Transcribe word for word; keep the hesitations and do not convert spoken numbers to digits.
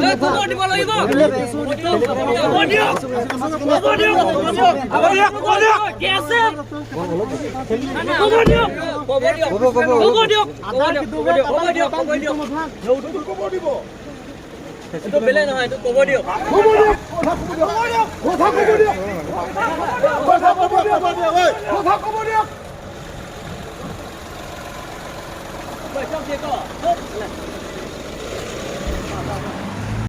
এই, খবৰ দিব লাগিব। খবৰ দিয়ক, খবৰ দিয়ক, খবৰ দিয়ক, খবৰ দিয়ক। কি আছে? খবৰ দিয়ক। খবৰ দিয়ক। খবৰ দিয়ক। খবৰ দিয়ক। খবৰ দিয়ক। খবৰ দিয়ক। এইটো বেলেগ নহয়, এইটো খবৰ দিয়ক। খবৰ দিয়ক। কথা খবৰ দিয়ক। কথা খবৰ দিয়ক। কথা খবৰ দিয়ক। কথা খবৰ দিয়ক।